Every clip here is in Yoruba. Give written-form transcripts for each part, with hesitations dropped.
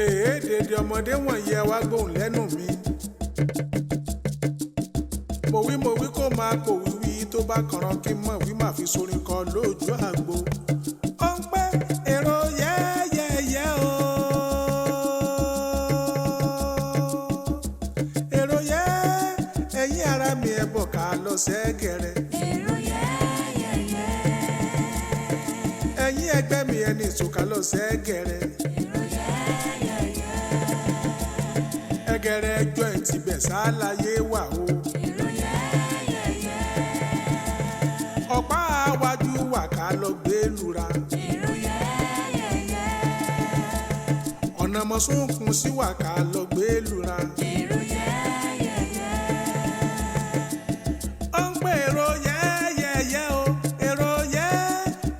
Èé dèdè ọmọdé wọ̀nyí, ẹ wá gbóhùn lẹ́nu mi. Mo wí, mo wí, kó máa pò wíwí tó bá kànràn kí n mọ̀ wí má fi sorin kọ lójú àgbo. Ó ń pẹ́ èrò yẹ́yẹ́yẹ́ o. Èrò yẹ́, ẹ̀yin ara mi, ẹ̀ bọ̀ ká lọ sẹ́gẹ̀rẹ̀. Èrò yẹ́yẹ́yẹ́. Ẹ̀yin ẹgbẹ́ mi, ẹni ìsòkà lọ sẹ́gẹ̀rẹ̀. Èrò yẹ́yẹ́yẹ́. Ẹgẹrẹ ẹjọ́ ẹ̀ tibẹ̀ sáláyé wà o. Èrò yẹ́yẹ́yẹ́. Ọ̀pá àwájú wà ká lọ gbé lura. Èrò yẹ́yẹ́yẹ́. Ọ̀nà mọ̀sùnkùn sí wà ká lọ gbé lura. Èrò yẹ́yẹ́yẹ́. Ó ń pè èrò yẹ́yẹ́yẹ́ o, èrò yẹ́,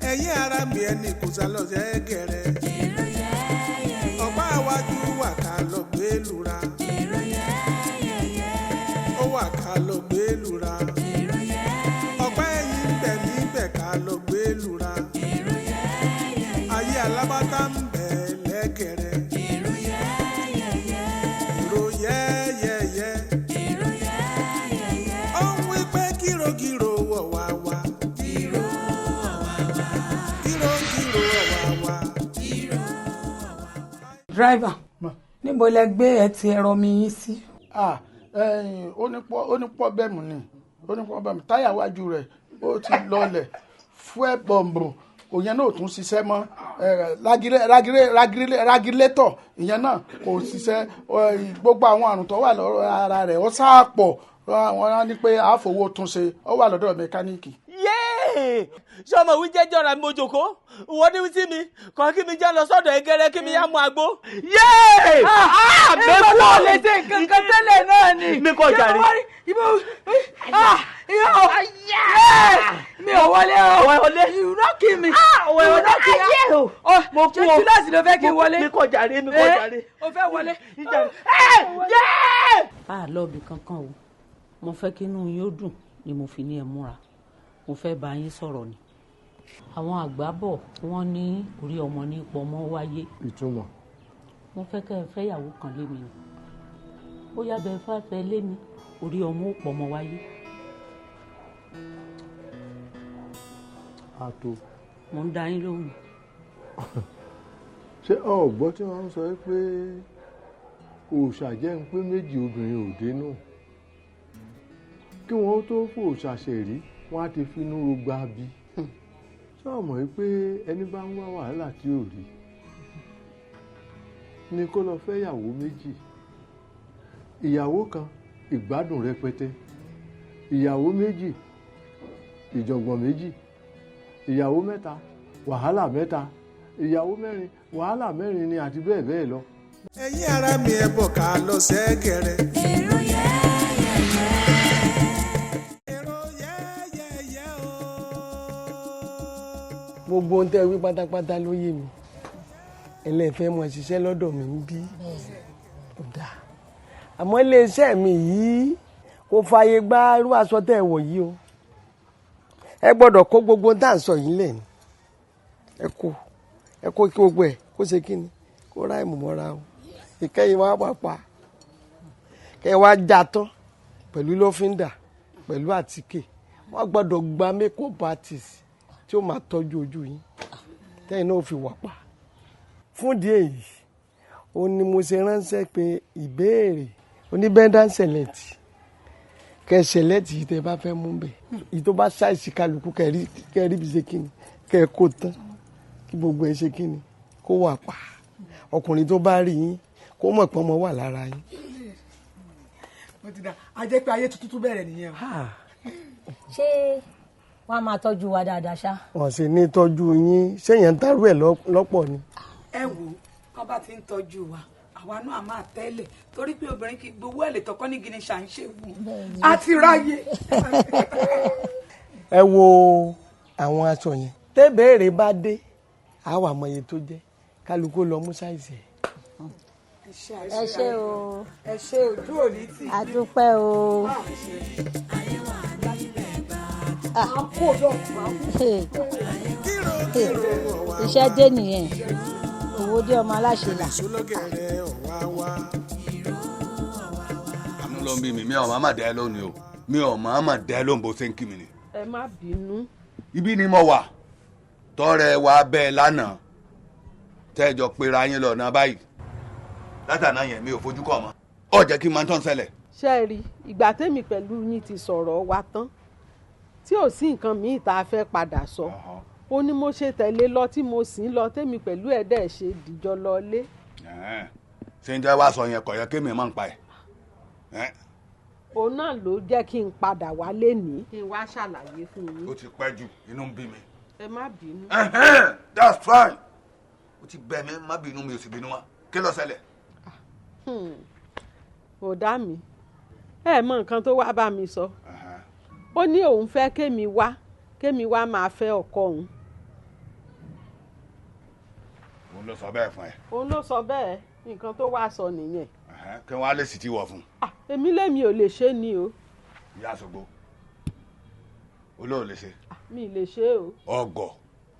ẹ̀yin ara mi, ẹni kò sá lọ sẹ́gẹ̀rẹ̀. Èrò yẹ́yẹ́yẹ́. Ọ̀pá àwájú wà ká lọ gbé lura. Èrò yẹ́yẹ́yẹ́. Ó wà ká lọ gbé lura. Èrò yẹ́yẹ́yẹ́. Ọ̀pá ẹ̀yìn ń bẹ níbẹ̀ ká lọ gbé lura. Èrò yẹ́yẹ́yẹ́. Ayé alábátá ń bẹ lẹ́gẹ̀rẹ̀. Èrò yẹ́yẹ́yẹ́. Èrò yẹ́yẹ́yẹ́. Èrò yẹ́yẹ́yẹ́. Ó ń wí pé kírogírò wọ̀ wá wá. Ìró ọ̀wàwà. Kírogírò wọ̀ wá wá. Ìró ọ̀wàwà. Driver, níbo lẹ gbé ẹ ti ẹ̀rọ mi yín sí? Ah, ẹ̀yìn, ó ní problem ni, ó ní problem. Táyà wájú rẹ̀ ó ti lọlẹ̀, fuel pump kò yẹn náà ò tún ṣiṣẹ́ mọ́. Radiator ìyẹn náà kò ṣiṣẹ́. Gbogbo àwọn àrùn tó wà lọ́rọ̀ ara rẹ̀ ó sáàpọ̀. Àwọn á ní pé àfọwọ́ tún ṣe, ó wà lọ́dọ̀ mẹkáníìkì. Yéè, sọmọ wí jẹjọ ra mi, mo jòkó wọ́n ní sí mi kàn kí mi jẹ́ lọ sọ́dọ̀ ẹgẹrẹ kí mi yá mu àgbo. Yéè! Ah, Ẹgbẹ́ náà lè ṣe nǹkan kan tẹ́lẹ̀ náà ni. Mi kò jàre. Mi ò wọlé o. Wọlé. You no kill me. Wọlé. You no kill me. Ayé o. Mo kú o. Ṣé túláàsì ló fẹ́ kí n wọlé? Mi kò jàre, mi kò jàre. O fẹ́ wọlé. Ìjàre. Ẹ yéè! A lọ ibì kankan o. Mo fẹ́ kí inú yín ó dùn ni mo fi ní ẹ múra. Mo fẹ́ bá yín sọ̀rọ̀ ni. Àwọn àgbà bọ̀, wọ́n ní orí ọmọ ní pọmọ wáyé. Ìtumọ̀? Mo fẹ́ kẹ́ ẹ fẹ́yàwó kan lé mi ni. Bóyá bẹ́ẹ̀ fẹ́ fẹ́ lé mi, orí ọmọ ó pọmọ wáyé. Àtò. Mo ń dá yín lóhùn. Ṣé ọ gbọ́ tí wọ́n ń sọ pé òòṣà jẹ́ ń pé méjì, obìnrin ò dénú? Kí wọ́n tó fòòṣà ṣẹ̀rí, wọ́n á ti finú rogba bí. Ṣé o mọ̀ pé ẹni bá ń wá wàhálà tí ò rí ni kó lọ fẹ́ ìyàwó méjì? Ìyàwó kan, ìgbádùn rẹpẹtẹ; ìyàwó méjì, ìjọ̀gbọ̀n méjì; ìyàwó mẹ́ta, wàhálà mẹ́ta; ìyàwó mẹ́rin, wàhálà mẹ́rin ni, àti bẹ́ẹ̀ bẹ́ẹ̀ lọ. Ẹ̀yin ara mi, ẹ bọ̀ ká lọ sẹ́gẹ̀rẹ̀. Èrò yẹ́yẹ́yẹ́. Èrò yẹ́yẹ́yẹ́ o. Gbogbo ohun tẹ́ ẹ wí pátápátá ló yé mi. Ẹlẹ́fẹ́ mọ̀ ṣiṣẹ́ lọ́dọ̀ mi ń bí ó dáa, àmọ́ iléeṣẹ́ mi yìí kò fààyè gba irú aṣọ tẹ́ ẹ wọ̀ yìí o. Ẹ gbọ́dọ̀ kó gbogbo ohun tá à ń sọ yìí lẹ̀ ni. Ẹ kó kí gbogbo ẹ kó ṣe kí ni, kó ráìmù mọ́ra o. Ìkẹyìn wa wà pa kẹ wá já tán pẹ̀lú lọ́fíńdà, pẹ̀lú àtíkè. Wọ́n gbọ́dọ̀ gba makeup artist tí ó máa tọ́jú ojú yín, tẹ́yìn náà ó fi wà pa. Fún ìdí èyí ó ní mo ṣe ránṣẹ́ pé ìbéèrè oníbẹ́ńdà select, kẹ́ select yìí tẹ́ bá fẹ́ mú bẹ̀, èyí tó bá ṣàìsí kálukú, kẹrí bí ṣe kíni, kẹ́ kó tán, kí gbogbo ẹ ṣe kíni, kó wà pa. Ọkùnrin tó bá rí yín, kó mọ̀ pé ọmọ wà lára yín. Mo ti dà á jẹ́ pé ayé tuntun tún bẹ̀rẹ̀ nìyẹn o. Ṣé wọ́n á máa tọ́jú wa dáadáa ṣá? Wọ́n sì ní tọ́jú yín. Ṣéyàn ń tarú ẹ̀ lọ́pọ̀ ni? Ẹ wò ó, kọ́ bá ti ń tọ́jú wa, àwa náà á máa tẹ́lẹ̀, torí pé obìnrin kì í gbowó ẹ̀ lè tọkọ́ ní gini ṣà ń ṣe wù á ti ráyè. Ẹ wo àwọn aṣọ yẹn, tẹ́bẹ̀rẹ̀ bá dé, á wà mọ iye tó jẹ́, kálukú lọ mú size ẹ̀. Ẹ ṣé o. Ẹ ṣé, ojú òní tì. A dúpẹ́ o. Máa kó dọ̀ máa kó. Iṣẹ́ dé nìyẹn, owó dé, ọmọ aláṣẹ là. Sólọ́gẹ̀rẹ̀ ọ̀wá wa. Àánú ló ń bí mi. Mi ò máa má dẹ́ lónìí o, mi ò máa má dẹ́ lóhùn bó ṣe ń kí mi ni. Ẹ má bínú. Ibi ni mo wà tọrẹ wa bẹ́ẹ̀ lánàá, tẹ́jọ pera yín lọ́nà báyìí látàná yẹn, mi ò fojú kọ́ ọmọ ọ jẹ́ kí n máa tán ṣẹlẹ̀. Ṣé ẹ rí ìgbà tẹ́mi pẹ̀lú yín ti sọ̀rọ̀ wa tán, tí ò sí nǹkan míì tá a fẹ́ padà sọ, ó ní mo ṣe tẹ̀lé lọ tí mo sì ń lọ, tẹ́mi pẹ̀lú ẹ̀ dẹ̀ ṣe dìjọ lọ lé. Ṣé ń jẹ́ wá sọ yẹn kọ̀ yẹ kémi máa ń pa ẹ̀? Òun náà ló jẹ́ kí n padà wálé ní. Kí n wá ṣàlàyé fún yín. Ó ti pẹ́ jù, inú ń bí mi. Ẹ má bínú. That's fine, ó ti bẹ̀ mí, má bínú, mi ò sì bínú wa. Kí ló ṣẹlẹ̀? Ọ̀dà mi, ẹ mọ nǹkan tó wá bá mi sọ. Ó ní òun fẹ́ kémi wá máa fẹ́ ọkọ òun. Òun ló sọ bẹ́ẹ̀ fún ẹ? Òun ló sọ bẹ́ẹ̀, nǹkan tó wá sọ nìyẹn. Kí wọ́n á lè sì ti wọ̀ fún? Èmi lèmi ò lè ṣe ni o. Ìyá àṣogbo, olóò lè ṣe? Mi lè ṣe o. Ọgọ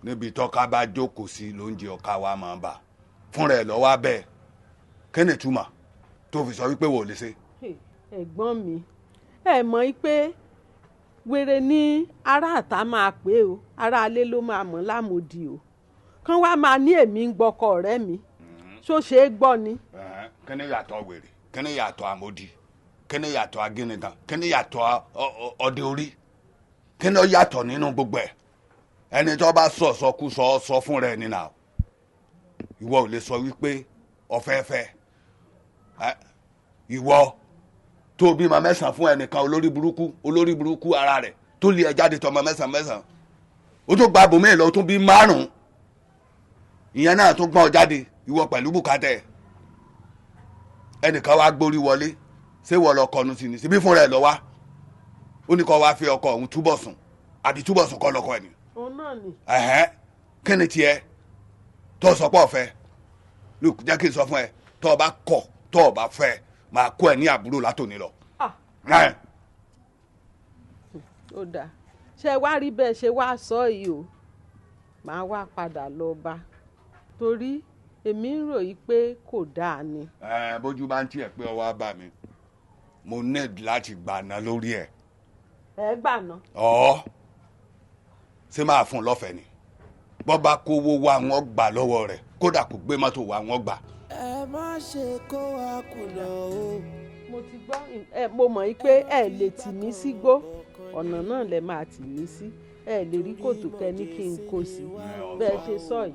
níbi tọ́ka bá jókòó sí lóúnjẹ ọ̀ka wa máa ń bà fúnra ẹ̀ lọ́wọ́ abẹ́. Kí ni ìtumọ̀ tó fi sọ wípé wò lè ṣe? Ẹ̀gbọ́n mi, ẹ mọ̀ pé wèrè ní aráàta máa pé o, aráalé ló máa mọ̀ lámòdì o. Kán wá máa ní èmi ń gbọ́kọ ọ̀rẹ́ mi, ṣó ṣe é gbọ́ ni? Kí ni yàtọ̀ wèrè? Kí ni yàtọ̀ àmòdì? Kí ni yàtọ̀ agínigàn? Kí ni yàtọ̀ ọdẹ orí? Kí ni ó yàtọ̀ nínú gbogbo ẹ̀? Ẹni tó bá sọ sọkúsọ sọ fún rẹ nínú àwọn. Ìwọ ò lè sọ wípé ọ̀fẹ́fẹ́ ìwọ tó bímọ mẹ́sàn-án fún ẹnìkan, olórí burúkú, olórí burúkú ara rẹ̀ tó lé ẹ jáde tọmọ mẹ́sàn-án mẹ́sàn-án, ó tó gba bòmíì lọ, tó bí márùn-ún, ìyẹn náà tó gbọ́n ọ jáde, ìwọ pẹ̀lú bùkátà ẹ̀. Ẹnìkan wá gbórí wọlé, ṣé wọ́n lọ kọnu sí ni? Síbí fúnra ẹ̀ lọ wá, ó ní kó wá fi ọkọ òun túbọ̀ sùn, àbí túbọ̀ sùn kọ́ lọ́kọ ẹ̀ ni? Òun náà ni. Ẹ̀hẹ́n, kí ni tiẹ̀ tó sọ pé ọ̀fẹ́? Look, jẹ́ kí n sọ fún ẹ, tó o bá kọ̀, tó o bá fẹ́, máa kó ẹ ní àbúrò látòní lọ. Ẹ̀. Ó dáa, ṣe wá rí bẹ́ẹ̀ ṣe wá sọ yìí o, màá wá padà lọ bá, torí èmi ń ròyìn pé kò dáa ni. Ẹ bójú bá ń tiẹ̀ pé ọwọ́ á bà mí, mo need láti gbàná lórí ẹ̀. Ẹ gbà ná. Ọ̀ ṣé máa fún un lọ́fẹ̀ẹ́ ni? Bọ́ bá kówó wá, wọ́n gbà lọ́wọ́ rẹ̀. Kódà kò gbé mọ́tò wá, wọ́n gbà. Ẹ má ṣe kó wa kùnà o. Mo ti gbọ́ ẹ, mo mọ̀ yí pé ẹ lè tì mí sígbó, ọ̀nà náà lẹ máa tì mí sí. Ẹ lè rí kòtò kẹ ní kí n kó sí. Bẹ́ẹ̀ ṣe sọ yìí,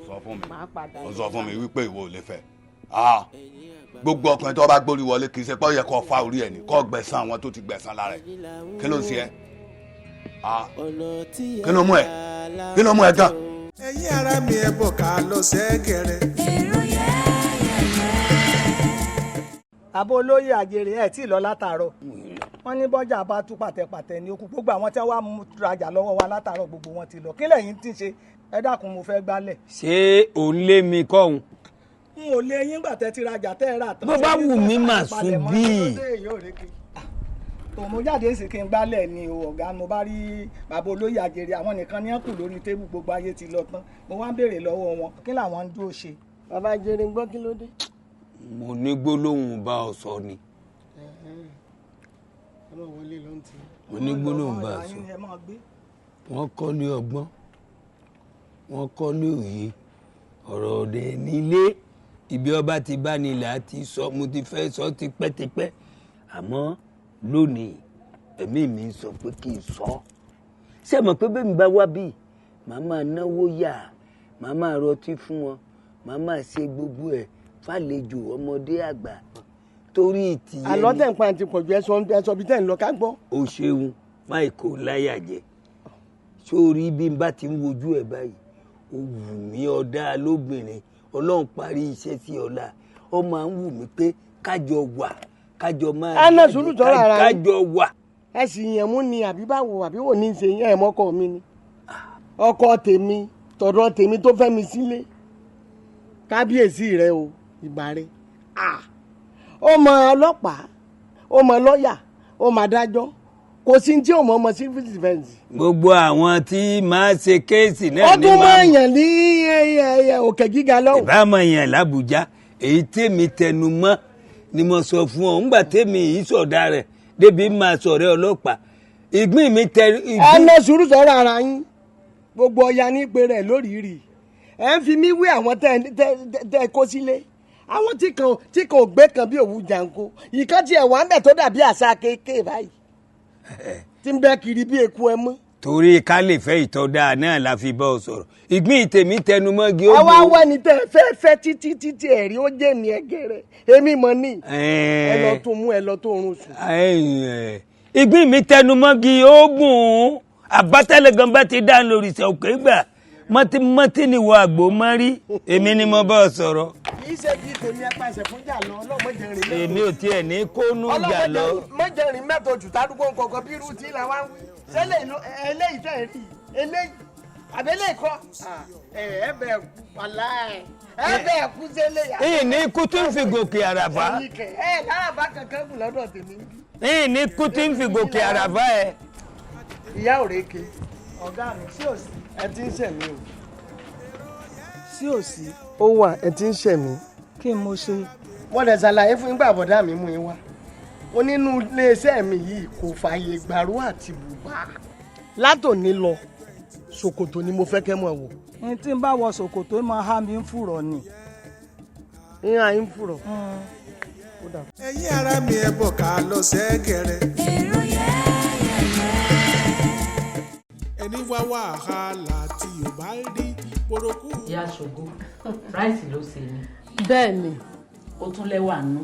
Sọ fún mi. màá padà. Ó sọ fún mi wípé ìwọ ò lè fẹ́. Ah, gbogbo ọkùnrin tó bá gbórí wọlé, kì í ṣe pé ó yẹ kó fa orí ẹ̀ ní kó gbẹ̀san àwọn tó ti gbẹ̀san lára ẹ̀. Kí ló ń ṣe ẹ́? Ah, kí ló mú ẹ? Kí ló mú ẹ gan? Ẹ̀yin ará mi, ẹ bọ̀ ká lọ sẹ́gẹ̀rẹ̀. Èrò yẹ́yẹ́yẹ́. Àbó olóyè àjèrè, ẹ tí ì lọ látàárọ̀. Wọ́n ní bọ́jà bá tú pàtẹ́pàtẹ́ ní okùn. Gbogbo àwọn tí wọ́n wá mú rajà lọ́wọ́ wa látàárọ̀, gbogbo wọn ti lọ. Kí lẹ̀yin ti ṣe? Ẹ dákun, mo fẹ́ gbálẹ̀. Ṣé òun lé mi kọ́hún? N ò lé yín gbà tẹ́ ti rajà tẹ́ ẹ rà tán. Bó bá wù mí mà sùn bíi. Tòun mo jáde sí kí n gbálẹ̀ ni o, ọ̀gá. Mo bá rí bàbá olóyè àjèrè, àwọn nìkan ní kù lórí tébù, gbogbo ayé ti lọ tán. Mo wá ń béèrè lọ́wọ́ wọn kí làwọn ń dúró ṣe. Bàbá jẹrẹ ń gbọ́, kí ló dé? Mo ní gbólóhùn bá ọ sọ ni. Ẹ máa wọlé lọ́n ti. Mo ní gbólóhùn bá ọ sọ. Ẹ máa gbé. Wọ́n kọ́ ní ọgbọ́n, wọ́n kọ́ ní òye ọ̀rọ̀ òde nílé ibi ọba ti bá ní là á ti sọ. Mo ti fẹ́ sọ tipẹ́tipẹ́, àmọ́ lónìí ẹ̀mí mi sọ pé kí n sọ. Ṣé mọ̀ pé bẹ́ẹ̀ mi bá wá bíi, màá máa náwó yà, màá máa rọtí fún wọn, màá máa ṣe gbogbo ẹ̀ fàlejò ọmọdé àgbà torí tìyẹn. Àlọ́ tẹ̀ ń pa àti pọ̀jù. Ẹ sọ, ẹ sọ bí tẹ̀ ń lọ ká gbọ́. O ṣeun, máìkó láyà jẹ. Sórí bí n bá ti ń wojú ẹ báyìí, ó wù mí, ọ̀dà lóbìnrin, Ọlọ́run parí iṣẹ́ sí ọ̀la. Ó máa ń wù mí pé kájọ wà, kájọ máa Ẹ náà sùúrù tọ́ra ara yín. Kájọ wà. Ẹ sì yàn mú ni àbí báwo? Àbí wò ní í ṣe yín? Ẹ mọ́kọ mi ni, ọkọ tèmi, tọ̀dọ̀ tèmi tó fẹ́ mi sílé. Kábíyèsí rẹ o, ìgbà rẹ. Ó mọ ọlọ́pàá, ó mọ lọ́ọ̀yà, ó mọ adájọ́, Kò sí tí òun ọmọ civil defence. Gbogbo àwọn tí máa ṣe kéèsì náà ó tún máa yàn ní òkè gíga lọ́hùn. Ìbámu yàn l'Àbújá, èyí tèmi tẹnu mọ́ ni mo sọ fún ọ ńgbà tèmi yìí sọ̀dá rẹ̀ débi máa sọ̀rẹ́ ọlọ́pàá ìgbín mi tẹ. Ẹ lọ sùúrù sọ̀rọ̀ ara yín, gbogbo ọya ní pé rẹ̀ lóríìrí ẹ ń fi mí wé àwọn tẹ kó sílé, àwọn tí kan ò gbé kan bí òwú jàǹkó, ìkan tiẹ̀ wà ń bẹ̀ tó dàbí àṣà kéèké báyìí tí ń bẹ́ kiri bí eku ẹ mọ́. Torí ká lè fẹ́ ìtọ́ dáa náà la fi bọ́ ọ sọ̀rọ̀, ìgbín tèmi tẹnu mọ́gi ó. Ẹ wá wẹ́ni tẹ́ ẹ fẹ́ fẹ́ títí títí ẹ̀rí ó jẹ́ mi ẹgẹrẹ èmi mọ̀ ní. Ẹ lọ tó mú ẹ lọ tó rún sùn. Ìgbín mi tẹnu mọ́gi ó gùn ún àbátẹ́lẹ̀ gan bá ti dá lórí ìṣẹ̀ òkè gbà mọ́tímọ́tí ni wọ àgbò mọ́ rí, èmi ni mo bọ́ ọ sọ̀rọ̀. Kì í ṣe kí tèmi ẹ pàṣẹ fún jà lọ, ọlọ́mọdé rìn mẹ́tò. Èmi ò tiẹ̀ ní kónú jà lọ. Ọlọ́mọdé rìn mẹ́tò jù tádùgbò nǹkan bí irú tí làwa ń wí. Sẹ́lẹ̀ eléyìí tẹ̀ rí eléyìí àbẹ́lẹ̀ kọ́ ẹ bẹ̀ kú wàlá ẹ bẹ̀ kú sẹ́lẹ̀. Ìní kú tí ń fi gòkè àràbá. Ẹ láràbá kankan kù lọ́dọ̀ tèmi. Ìní kú tí ń fi gòkè àràbá ẹ. Ìyá òrèké. Ọ̀gá mi, sí òsì. Ẹ ti ń ṣẹ̀ mí o. Sí òsì. Ó wà, ẹ ti ń ṣẹ̀ mí. Kí n mo ṣe. Wọ́n lè ṣàlàyé fún yín gbà bọ̀dá mi mú yín wá. Ó nínú iléeṣẹ́ mi yìí kò fààyè gbàrú àti bùbá. Látòní lọ, ṣòkòtò ni mo fẹ́ kẹ́ mọ̀ wò. Ẹni tí ń bá wọ ṣòkòtò máa há mi ń fùrọ̀ ni. Ń há yín fùrọ̀. Ẹ̀yin ará mi, ẹ bọ̀ ká lọ sẹ́gẹ̀rẹ̀. Èrò yẹ́yẹ́yẹ́. Ẹni wá wàhálà tí ò bá rí poroku. Ìyá ṣògo, ráìsì ló ṣe ni. Bẹ́ẹ̀ ni. Ó tún lẹ́wà nù.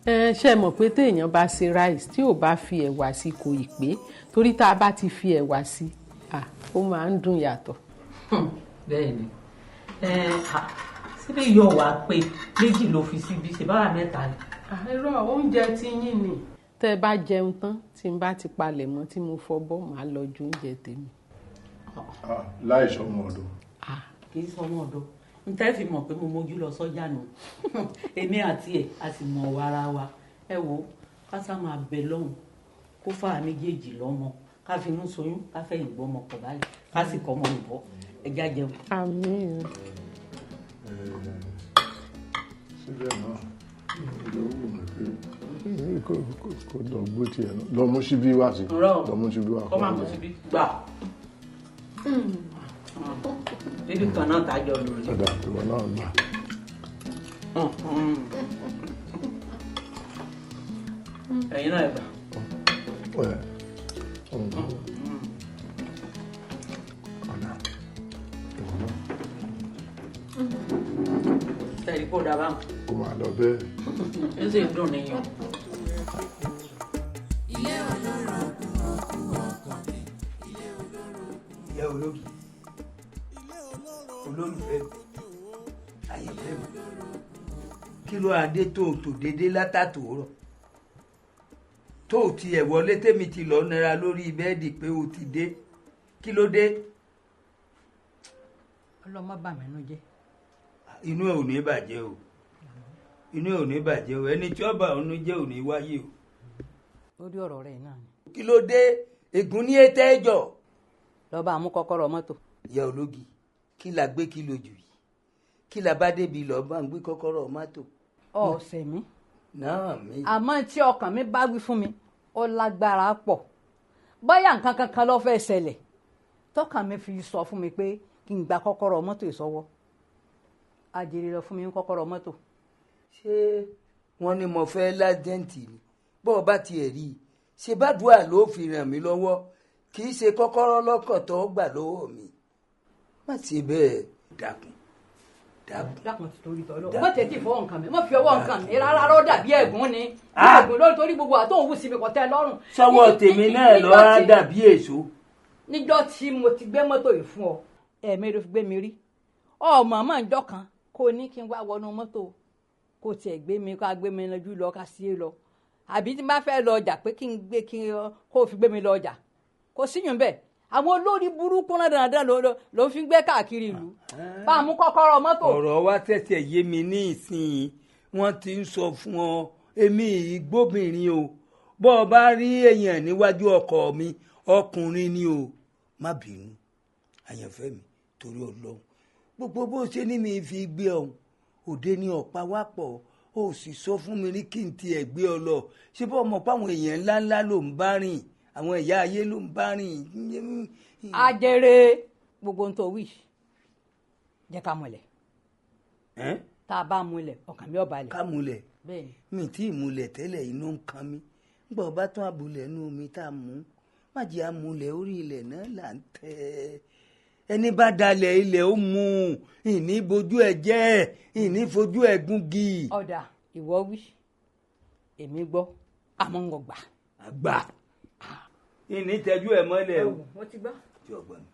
Ẹ ṣe mọ̀ pé téèyàn bá ṣe ráìsì tí ò bá fi ẹ̀wà sí kò ì pé, torí tá a bá ti fi ẹ̀wà sí, ó máa ń dùn yàtọ̀. Bẹ́ẹ̀ ni, síbí yóò wá pé méjì ló fi síbi ṣe báwa mẹ́ta ni. Irọ́, oúnjẹ tí yín ni. Tẹ́ ẹ bá jẹun tán, tí n bá ti palẹ̀ mọ́ tí mo fọbọ́, màá lọ ju oúnjẹ tèmi. Láì sọmọ ọ̀dọ̀. Kì í sọmọ ọ̀dọ̀, n tẹ́ fi mọ̀ pé mo mójú lọ sọ́jà nù, èmi àti ẹ̀ a sì mọ̀ ọ̀wọ́ ara wa. Ẹ wo, ká sá máa bẹ lọ́hùn kó fà á méjèèjì lọ́mọ, ká fi inú soyún, ká fẹ̀yìn gbọ́mọ pọ̀ báyìí, ká sì kọ́ ọmọ ìbọ́ ẹja jẹun. Àmín. Síbẹ̀ náà ló wù mí pé kó lọ gbó tiẹ̀ lọ mú síbí wá sí lọ mú síbí wá. Kọ́ máa mú síbí gbà bíbí kan náà tájọ lórí. Ọ̀dà ìwọ náà gbà. Ẹ̀yin náà gbà. Ọ̀dà ìwọ náà. Tẹ̀lé kó dábàá. Kó máa lọ bẹ́ẹ̀. Ó sì ń dùn níyàn. Ilé olórogún òkú ọkàn mi. Ilé olórogún. Ìyá ológi, olólùfẹ́ mi, àyànfẹ́ mi, kí ló adé tó o tò déédéé látàtòórọ̀ tó o tiẹ̀ wọlé, tèmi ti lọ nira lórí bẹ́ẹ̀dì pé o ti dé, kí ló dé? Ọlọ́mọ bà mí nú jẹ́. Inú ẹ̀ ò ní bàjẹ́ o, inú ẹ̀ ò ní bàjẹ́ o, ẹni tí ó bà ọ́nú jẹ́ ò ní wáyé o. Lórí ọ̀rọ̀ rẹ̀ náà ni. Kí ló dé? Ègún ní ètè ẹjọ́. Lọ́ba àmú kọ́kọ́rọ́ mọ́tò. Ìyá ológi, kí la gbé kí lójú yìí, kí la bá débi lọ bá ń gbé kọ́kọ́rọ́ mọ́tò. Ọ̀sẹ̀ mi. Náà mi. Àmọ́ tí ọkàn mi bá wí fún mi, ó lágbára pọ̀, bóyá nǹkan kankan ló fẹ́ ṣẹlẹ̀ tọkàn mi fi sọ fún mi pé kí n gba kọ́kọ́rọ́ mọ́tò ìsọwọ́ ajere lọ fún mi ní kọ́kọ́rọ́ mọ́tò. Ṣé wọ́n ní mo fẹ́ lájẹ́ǹtì ni? Bọ́ ọ bá tiẹ̀ rí i ṣe bàdúrà ló fi ràn mí lọ́wọ́, kì í ṣe kọ́kọ́rọ́ lọ́kàn tó gbà lọ́wọ́ mi, má ṣe bẹ́ẹ̀, dákun dákun. Dákun ti torí tọ́lọ́, má tẹ̀ tí fọwọ́ nǹkan mi, má fi ọwọ́ nǹkan mi rárá, rọ́ dàbí ẹ̀gún ni ẹ̀gún lórí, torí gbogbo àtòhún wù sí mi kò tẹ́ lọ́rùn. Sọ́wọ́ tèmi náà lọ́ á dàbí èso. Níjọ́ tí mo ti gbé mọ́tò yìí fún ọ, ẹ̀ẹ̀mí ló fi gbé mi rí ọmọ mọ́ ìjọ kan kò ní kí n wá wọnú mọ́tò, kò tiẹ̀ gbé mi, ká gbé mi lójú lọ, ká sí lọ, àbí tí n bá fẹ́ lọ ọjà pé kí n gbé kí n kó fi gbé mi lọ ọjà, kò síyùn bẹ́ẹ̀. Àwọn olórí burúkú náà dandan ló fi gbé káàkiri ìlú bá a mú kọ́kọ́rọ́ mọ́tò. Ọ̀rọ̀ wa tẹ̀sẹ̀ yé mi ní ìsìn, wọ́n ti ń sọ fún ọ, èmi ìgbóbìnrin o, Bọ́ ọ bá rí èèyàn níwájú ọkọ mi, ọkùnrin ni o, má bínú àyànfẹ́ mi, torí Ọlọ́run. Gbogbo bó ṣe ní mi fi gbé ọ̀hún òde ní ọ̀pá wá pọ̀, ó sì sọ fún mi ní kí n tiẹ̀ gbé ọ lọ. Ṣé bọ́ ọmọ páwọn èèyàn ńláńlá ló ń bá rìn, àwọn ìyá ayé ló ń bá rìn. Ajere, gbogbo ohun tó wí, jẹ́ ká múlẹ̀. Tá a bá múlẹ̀, ọkàn mi ò balẹ̀. Ká múlẹ̀? Bẹ́ẹ̀ni. Mi tí ì múlẹ̀ tẹ́lẹ̀, inú ń kan mi. Nígbà ọba tún abúlẹ̀ nú omi tá a mú, má jẹ́ àmúlẹ̀ orí ilẹ̀ náà là ń tẹ́. Ẹni bá dalẹ̀ ilẹ̀ ó mú un, ìní bojú ẹ jẹ́, ìní fojú ẹ gúngi. Ọ̀dà, ìwọ wí, èmi gbọ́, àmọ́ ń gbà. Àgbà ìní tẹ́jú ẹ mọ́lẹ̀ o. Mo ti gbọ́. Tí ọgbọ́n mi.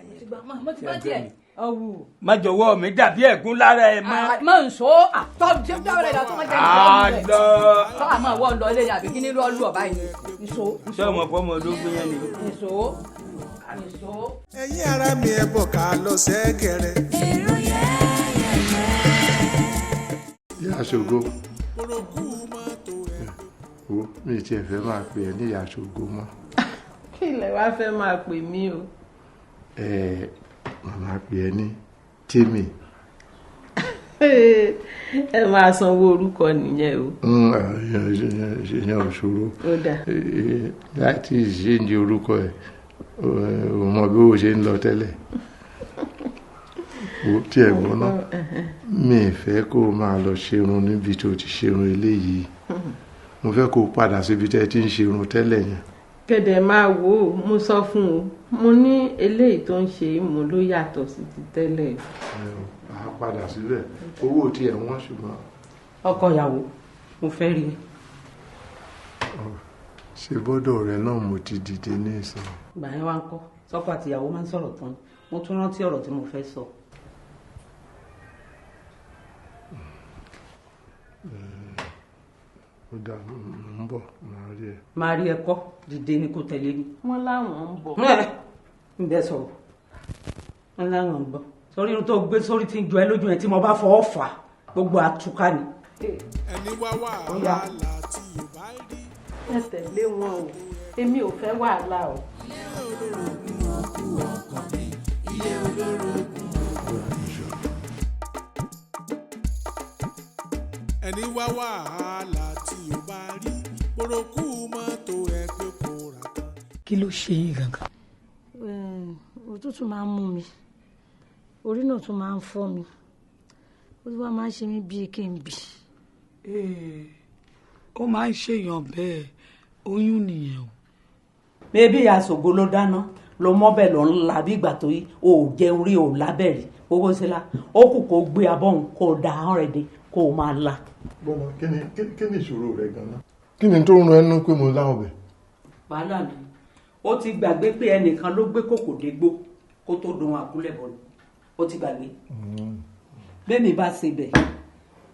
Mo ti gbọ́, mo ti gbọ́ tiẹ̀. Ọ̀wù. Má jọ̀wọ́ mi dàbí ẹ̀gún lára ẹ mọ́. Má ń sọ àtọ́ jẹ́ rẹ̀ dà tó máa jẹ́ Àlọ́. Tọ́ àmọ́ ìwọ ń lọ ilé àbí kí ní lọ́ọ́ lù ọ̀ báyìí. Nṣó. Ṣé ọmọ fọmọ ológun yẹn ni? Nṣó. Nṣó. Ẹ̀yin ará mi, ẹ bọ̀ ká lọ sẹ́gẹ̀rẹ̀. Èrò yẹ́yẹ́yẹ́. Ìyá Ṣògo, wo mi tiẹ̀ fẹ́ máa pè ẹ́ ní Ìyá Ṣògo mọ́. Kí ilẹ̀ wá fẹ́ máa pè mí o? Ẹ màmá pè ẹ́ ní Tèmi. Ẹ máa sanwó orúkọ nìyẹn o. Ìyẹn ò ṣòro. Ó dáa. Láti ṣéǹjì orúkọ ẹ̀, ò mọ bí ó ṣe ń lọ tẹ́lẹ̀. Wo tí ẹ̀ gbọ́n náà, mi ì fẹ́ kó o máa lọ ṣerun níbi tó ti ṣerun eléyìí. Mo fẹ́ kó o padà síbi tẹ́ ẹ ti ń ṣerun tẹ́lẹ̀ yẹn. Kẹ̀dẹ̀ máa wò ó, mo sọ fún o, mo ní eléyìí tó ń ṣe ìmú ló yàtọ̀ sí ti tẹ́lẹ̀. A padà síbẹ̀, owó tí ẹ̀ wọ́n ṣùgbọ́n. Ọkọ ìyàwó, mo fẹ́ rí i. Ṣe bọ́dọ̀ rẹ náà mo ti dìde ní ìsìn. Ìgbà yẹn wá ń kọ́ sọ́kọ àtìyàwó máa ń sọ̀rọ̀ tán ni, mo tún rántí ọ̀rọ̀ tí mo fẹ́ sọ. Ó dà, ń bọ̀, màá rí ẹ. Máa rí ẹ kọ́, dìde ni kò tẹ̀lé mi. Wọ́n láwọn ń bọ̀. Ń bẹ sọ̀rọ̀, wọ́n láwọn ń bọ̀. Sórí irun tó gbé sórí tí ń jọ ẹ lójú yẹn, tí mo bá fọwọ́ fà á, gbogbo àtúkà ni. Ẹni wá wàhálà tí yóò bá rí. Ẹ tẹ̀lé wọn o, èmi ò fẹ́ wàhálà o. Ilé olórogún. Ẹni wá wàhálà tí yóò bá rí borokú mọ́tò ẹ pé kò rà kan. Kí ló ṣe yín gangan? Òtútù máa ń mú mi, orí náà tún máa ń fọ́ mi, ó tún wá máa ń ṣe mí bíi kí n bì. Ó máa ń ṣèyàn bẹ́ẹ̀, oyún nìyẹn o. Bébí ìyá Ṣògo ló dáná ló mọ́bẹ̀ lọ ńlá bí ìgbà tó yí o ò jẹun rí o lábẹ́ rí owó ṣe la ó kù kó gbé abọ́ òun kó da ahọ́n rẹ̀ dé kó o máa la. Bọ́lá, kí ni ìṣòro rẹ gan-an? Kí ni tó ń ran ẹnu pé mo lá ọbẹ̀? Wàhálà mi, ó ti gbàgbé pé ẹnìkan ló gbé kòkò dégbò kó tó dun àkúlẹ̀ bọ̀ ni, ó ti gbàgbé. Bẹ́ẹ̀mi bá ṣe bẹ̀,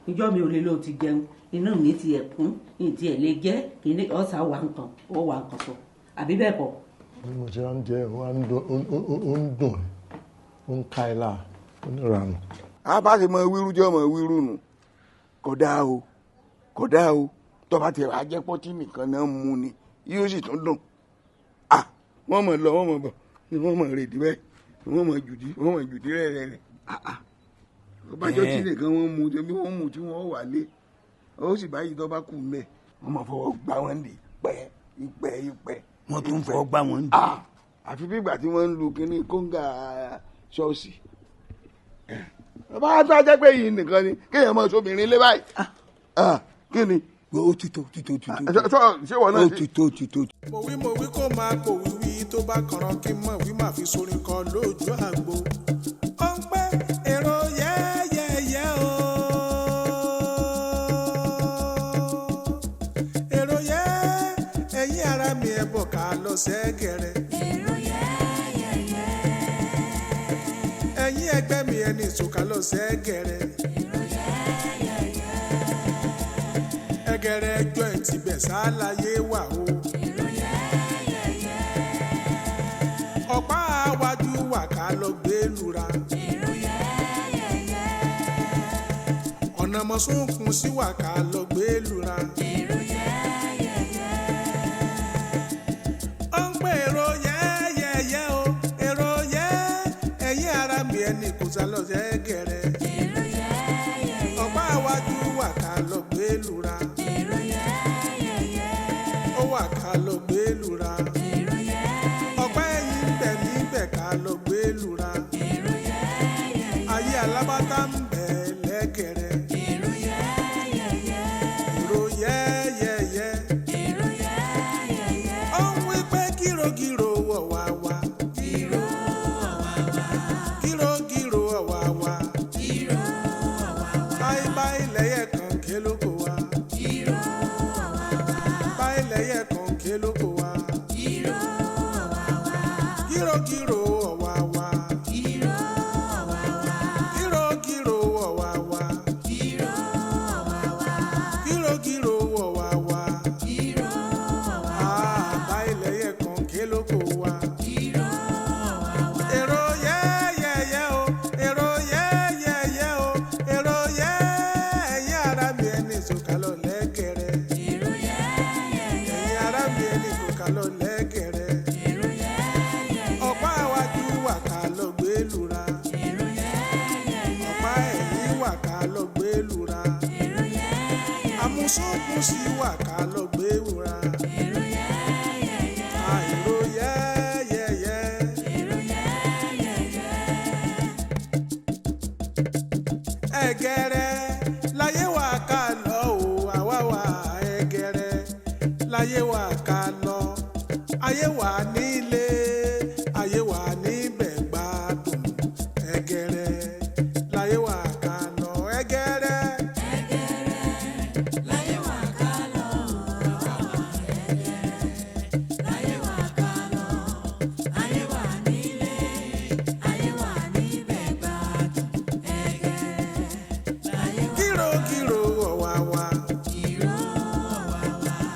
ìjọ mi ò lè lóò ti jẹun, inú mi ti ẹ̀ kún, ìdí ẹ̀ lè jẹ́ kí ọ̀sà wà nǹkan, ó wà nǹkan sọ àbí bẹ́ẹ̀ kọ́. Bí mo ṣe ń jẹ, ó ń dùn, ó ń ká ẹ láà, ó ní ìranù. A bá ṣe mọ wíru jẹ́ ọmọ wíru nù, kò dáa o, kò dáa o. Tó bá tiẹ̀ wá jẹ́ pọ́tí nìkan náà mú ni, yóò sì tún dùn. À wọ́n mọ̀ lọ, wọ́n mọ̀ bọ̀, ni wọ́n mọ̀ rèdí bẹ́ẹ̀, wọ́n mọ̀ jùdí, wọ́n mọ̀ jùdí rẹ̀ rẹ̀ rẹ̀. Tó bá jọ́ tí nìkan wọ́n mú, tí wọ́n mú tí wọ́n wà lé, ó sì báyìí tó bá kù mẹ́, wọ́n mọ̀ fọwọ́ gbá wọn dì pẹ́ ìpẹ́ ìpẹ́. Wọ́n tún fọwọ́ gbá wọn dì. Àfi bí ìgbà tí wọ́n ń lu kínní kóńgà ṣọ́ọ̀ṣì. Bá a tó a jẹ́ pé yìí nìkan ni kéèyàn máa sóbìnrin lé báyìí. Kí ni? Ó ti tó, ti tó, ti tó. Ṣé wọn náà Ó ti tó, ti tó. Mo wí, mo wí kó máa pò wíwí, tó bá kànràn kí n mọ̀ wí máa fi sorin kọ lójú àgbo. Ó ń pẹ́ èrò yẹ́yẹ́yẹ́ o. Èrò yẹ́, ẹ̀yin ará mi, ẹ bọ̀ ká lọ sẹ́gẹ̀rẹ̀. Èrò yẹ́yẹ́yẹ́. Ẹ̀yin ẹgbẹ́ mi, ẹni ìsòkà lọ sẹ́gẹ̀rẹ̀. Èrò yẹ́yẹ́yẹ́. Ẹgẹrẹ ẹjọ́ ẹ̀ tibẹ̀ sáláyé wà o. Èrò yẹ́yẹ́yẹ́. Ọ̀pá àwájú wà ká lọ gbé lura. Èrò yẹ́yẹ́yẹ́. Ọ̀nà mọ̀sùnkùn sí wà ká lọ gbé lura. Èrò yẹ́yẹ́yẹ́. mi ẹni kò sá lọ sẹ́gẹ̀rẹ́. Ọ̀pá iwájú wà ká lọ gbé lura. Ó wà ká lọ gbé lura. Ọ̀pá ẹ̀yìn ń bẹ níbẹ̀ ká lọ gbé lura. Ayé alábátá ń bẹ lẹ́gẹ̀rẹ́. Èrò yẹ́yẹ́yẹ́. Ó ń wí pé kírogíro wọ̀ wá wá. Kírogíro wọ̀ wá wá. Báyìí báyìí lẹ́yẹ̀ kan ké lóko wa. Báyìí lẹ́yẹ̀ kan ké lóko wa. Kírogíro wọ̀ wá wá. Kírogíro wọ̀ wá wá. Kírogíro wọ̀ wá wá. Ah, báyìí lẹ́yẹ̀ kan ké lóko wa. Èrò yẹ́yẹ́yẹ́ o, èrò yẹ́yẹ́yẹ́ o, èrò yẹ́yẹ́ ara mi ẹni sọ̀kalọ̀ lẹ́gẹ̀rẹ́. Ẹ̀yin ara mi ẹni sọ̀kalọ̀ lẹ́gẹ̀rẹ́. Ọ̀pá iwájú wà ká lọ gbé lura. Ọ̀pá ẹ̀yìn wà ká lọ gbé lura. Àmúṣókun sí wà ká lọ gbé lura. Àìrò yẹ́yẹ́yẹ́. Ẹ̀gẹ̀rẹ̀ láyé wà ká lọ o, àwa wà ẹ̀gẹ̀rẹ̀ láyé wà ká lọ. Ayé wà nílé, ayé wà níbẹ̀ gbádùn. Ẹ̀gẹ̀rẹ̀ láyé wà ká lọ, ẹ̀gẹ̀rẹ̀. Kírokíro ọ̀wà wa.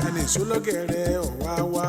Ẹni ìṣólọ́gẹ̀rẹ̀ ọ̀wà wa.